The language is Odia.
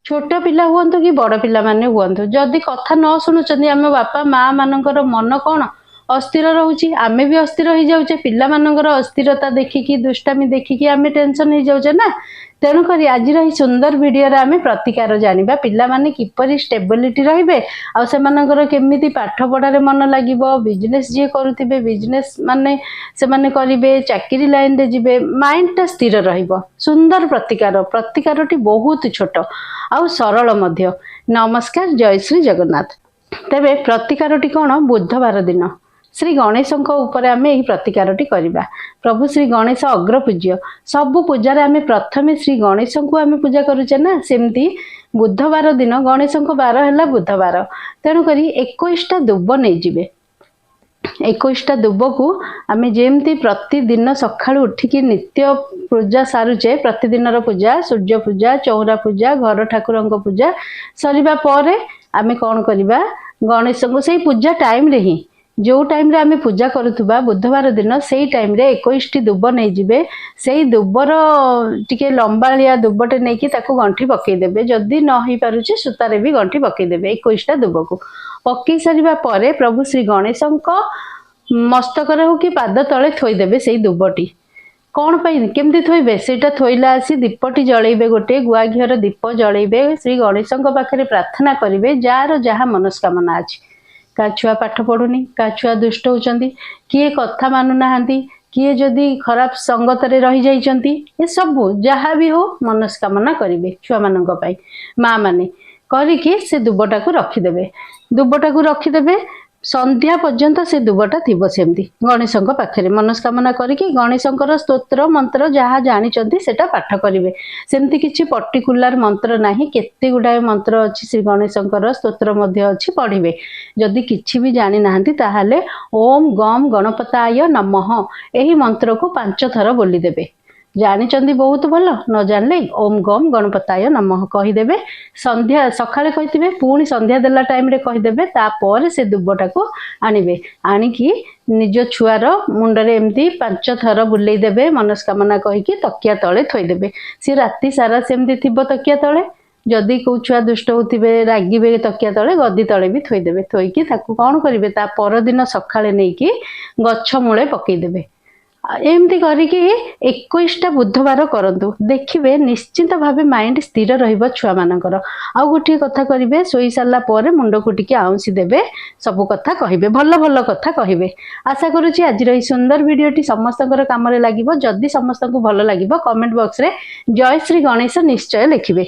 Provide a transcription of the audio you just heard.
ଛୋଟ ପିଲା ହୁଅନ୍ତୁ କି ବଡ଼ ପିଲାମାନେ ହୁଅନ୍ତୁ, ଯଦି କଥା ନ ଶୁଣୁଛନ୍ତି, ଆମ ବାପା ମା ମାନଙ୍କର ମନ କ'ଣ ଅସ୍ଥିର ରହୁଛି, ଆମେ ବି ଅସ୍ଥିର ହେଇଯାଉଛେ। ପିଲାମାନଙ୍କର ଅସ୍ଥିରତା ଦେଖିକି, ଦୁଷ୍ଟାମି ଦେଖିକି ଆମେ ଟେନସନ୍ ହେଇଯାଉଛେ ନା। ତେଣୁକରି ଆଜିର ଏହି ସୁନ୍ଦର ଭିଡ଼ିଓରେ ଆମେ ପ୍ରତିକାର ଜାଣିବା, ପିଲାମାନେ କିପରି ଷ୍ଟେବିଲିଟି ରହିବେ ଆଉ ସେମାନଙ୍କର କେମିତି ପାଠ ପଢ଼ାରେ ମନ ଲାଗିବ। ବିଜନେସ୍ ଯିଏ କରୁଥିବେ, ବିଜନେସ୍ ମାନେ ସେମାନେ କରିବେ, ଚାକିରି ଲାଇନରେ ଯିବେ, ମାଇଣ୍ଡଟା ସ୍ଥିର ରହିବ। ସୁନ୍ଦର ପ୍ରତିକାର, ପ୍ରତିକାରଟି ବହୁତ ଛୋଟ ଆଉ ସରଳ ମଧ୍ୟ। ନମସ୍କାର, ଜୟ ଶ୍ରୀ ଜଗନ୍ନାଥ। ତେବେ ପ୍ରତିକାରଟି କ'ଣ? ବୁଧବାର ଦିନ ଶ୍ରୀ ଗଣେଶଙ୍କ ଉପରେ ଆମେ ଏହି ପ୍ରତିକାରଟି କରିବା। ପ୍ରଭୁ ଶ୍ରୀ ଗଣେଶ ଅଗ୍ରପୂଜ୍ୟ। ସବୁ ପୂଜାରେ ଆମେ ପ୍ରଥମେ ଶ୍ରୀ ଗଣେଶଙ୍କୁ ଆମେ ପୂଜା କରୁଛେ ନା, ସେମିତି ବୁଧବାର ଦିନ ଗଣେଶଙ୍କ ବାର ହେଲା ବୁଧବାର। ତେଣୁକରି 21ଟା ଦୁବ ନେଇଯିବେ। 21ଟା ଦୁବକୁ ଆମେ ଯେମିତି ପ୍ରତିଦିନ ସକାଳୁ ଉଠିକି ନିତ୍ୟ ପୂଜା ସାରୁଛେ, ପ୍ରତିଦିନର ପୂଜା, ସୂର୍ଯ୍ୟ ପୂଜା, ଚଉରା ପୂଜା, ଘର ଠାକୁରଙ୍କ ପୂଜା ସରିବା ପରେ ଆମେ କ'ଣ କରିବା? ଗଣେଶଙ୍କୁ ସେଇ ପୂଜା ଟାଇମରେ ହିଁ, ଯେଉଁ ଟାଇମରେ ଆମେ ପୂଜା କରୁଥିବା ବୁଧବାର ଦିନ, ସେଇ ଟାଇମରେ 21ଟି ଦୁବ ନେଇଯିବେ। ସେଇ ଦୁବର ଟିକେ ଲମ୍ବାଳିଆ ଦୁବଟେ ନେଇକି ତାକୁ ଗଣ୍ଠି ପକେଇଦେବେ। ଯଦି ନ ହେଇପାରୁଛି, ସୂତାରେ ବି ଗଣ୍ଠି ପକେଇଦେବେ। 21ଟା ଦୁବକୁ ପକେଇ ସାରିବା ପରେ ପ୍ରଭୁ ଶ୍ରୀ ଗଣେଶଙ୍କ ମସ୍ତକରେ ହଉ କି ପାଦ ତଳେ ଥୋଇଦେବେ ସେଇ ଦୁବଟି। କ'ଣ ପାଇଁ, କେମିତି ଥୋଇବେ? ସେଇଟା ଥୋଇଲା ଆସି ଦୀପଟି ଜଳେଇବେ, ଗୋଟେ ଗୁଆ ଘିଅର ଦୀପ ଜଳେଇବେ। ଶ୍ରୀ ଗଣେଶଙ୍କ ପାଖରେ ପ୍ରାର୍ଥନା କରିବେ, ଯାହାର ଯାହା ମନସ୍କାମନା ଅଛି। କାହା ଛୁଆ ପାଠ ପଢୁନି, କାହା ଛୁଆ ଦୁଷ୍ଟ ହଉଛନ୍ତି, କିଏ କଥା ମାନୁନାହାନ୍ତି, କିଏ ଯଦି ଖରାପ ସଙ୍ଗତରେ ରହିଯାଇଛନ୍ତି, ଏସବୁ ଯାହା ବି ହଉ ମନସ୍କାମନା କରିବେ ଛୁଆମାନଙ୍କ ପାଇଁ ମା ମାନେ। କରିକି ସେ ଦୁବଟାକୁ ରଖିଦେବେ। ଦୁବଟାକୁ ରଖିଦେବେ, ସନ୍ଧ୍ୟା ପର୍ଯ୍ୟନ୍ତ ସେ ଦୁବଟା ଥିବ ସେମିତି ଗଣେଶଙ୍କ ପାଖରେ। ମନସ୍କାମନା କରିକି ଗଣେଶଙ୍କର ସ୍ତୋତ୍ର ମନ୍ତ୍ର ଯାହା ଜାଣିଛନ୍ତି ସେଟା ପାଠ କରିବେ। ସେମିତି କିଛି ପର୍ଟିକୁଲାର ମନ୍ତ୍ର ନାହିଁ, କେତେ ଗୁଡ଼ାଏ ମନ୍ତ୍ର ଅଛି, ଶ୍ରୀ ଗଣେଶଙ୍କର ସ୍ତୋତ୍ର ମଧ୍ୟ ଅଛି, ପଢ଼ିବେ। ଯଦି କିଛି ବି ଜାଣିନାହାନ୍ତି, ତାହେଲେ ଓମ୍ ଗମ୍ ଗଣପତାୟ ନମଃ ଏହି ମନ୍ତ୍ରକୁ 5 ଥର ବୋଲିଦେବେ। ଜାଣିଛନ୍ତି ବହୁତ ଭଲ, ନ ଜାଣିଲେ ଓମ୍ ଗମ୍ ଗଣପତାୟ ନମଃ କହିଦେବେ। ସନ୍ଧ୍ୟା, ସକାଳେ କହିଥିବେ, ପୁଣି ସନ୍ଧ୍ୟା ଦେଲା ଟାଇମରେ କହିଦେବେ। ତାପରେ ସେ ଦୁବଟାକୁ ଆଣିବେ, ଆଣିକି ନିଜ ଛୁଆର ମୁଣ୍ଡରେ ଏମିତି 5 ଥର ବୁଲେଇ ଦେବେ ମନସ୍କାମନା କହିକି, ତକିଆ ତଳେ ଥୋଇଦେବେ। ସିଏ ରାତି ସାରା ସେମିତି ଥିବ ତକିଆ ତଳେ। ଯଦି କୋଉ ଛୁଆ ଦୁଷ୍ଟ ହଉଥିବେ, ରାଗିବେ, ତକିଆ ତଳେ, ଗଦି ତଳେ ବି ଥୋଇଦେବେ। ଥୋଇକି ତାକୁ କ'ଣ କରିବେ? ତା ପରଦିନ ସକାଳେ ନେଇକି ଗଛ ମୂଳେ ପକେଇଦେବେ। ଏମିତି କରିକି 21ଟା ବୁଧବାର କରନ୍ତୁ, ଦେଖିବେ ନିଶ୍ଚିନ୍ତ ଭାବେ ମାଇଣ୍ଡ ସ୍ଥିର ରହିବ ଛୁଆମାନଙ୍କର। ଆଉ ଗୋଟିଏ କଥା କରିବେ, ଶୋଇ ସାରିଲା ପରେ ମୁଣ୍ଡକୁ ଟିକେ ଆଉଁସି ଦେବେ, ସବୁ କଥା କହିବେ, ଭଲ ଭଲ କଥା କହିବେ। ଆଶା କରୁଛି ଆଜିର ଏହି ସୁନ୍ଦର ଭିଡ଼ିଓଟି ସମସ୍ତଙ୍କର କାମରେ ଲାଗିବ। ଯଦି ସମସ୍ତଙ୍କୁ ଭଲ ଲାଗିବ, କମେଣ୍ଟ ବକ୍ସରେ ଜୟ ଶ୍ରୀ ଗଣେଶ ନିଶ୍ଚୟ ଲେଖିବେ।